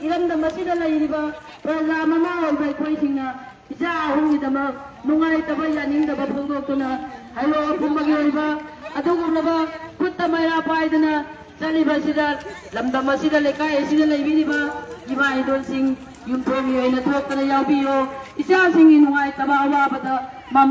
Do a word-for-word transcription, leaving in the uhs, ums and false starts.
ꯏꯔꯝꯗꯝ ꯑꯁꯤꯗ ꯂꯩꯔꯤꯕ ꯄ꯭ꯔꯖꯥ ꯃꯃꯥ ꯑꯣꯏꯕ ꯑꯩꯈꯣꯏꯁꯤꯡꯅ ꯏꯆꯥ ꯑꯍꯨꯝꯒꯤꯗꯃꯛ ꯅꯨꯡꯉꯥꯏꯇꯕ ꯌꯥꯅꯤꯡꯗꯕ ꯐꯣꯡꯗꯣꯛꯇꯨꯅ ꯍꯩꯔꯣꯛ ꯑꯄꯨꯝꯕꯒꯤ ꯑꯣꯏꯕ ꯑꯗꯨꯒꯨꯝꯂꯕ ꯈꯨꯠꯇ ꯃꯩꯔꯥ ꯄꯥꯏꯗꯨꯅ ꯆꯠꯂꯤꯕ ꯑꯁꯤꯗ ꯂꯝꯗꯝ ꯑꯁꯤꯗ ꯂꯩꯀꯥꯏ ꯑꯁꯤꯗ ꯂꯩꯕꯤꯔꯤꯕ ꯏꯃꯥ ꯏꯗꯣꯟꯁꯤꯡ ꯌꯨꯝꯊꯣꯡꯒꯤ ꯑꯣꯏꯅ ꯊꯣꯛꯇꯅ ꯌꯥꯎꯕꯤꯌꯨ꯫ ꯏꯆꯥꯁꯤꯡꯒꯤ ꯅꯨꯡꯉꯥꯏꯇꯕ ꯑꯋꯥꯕꯗ ꯃꯃꯥ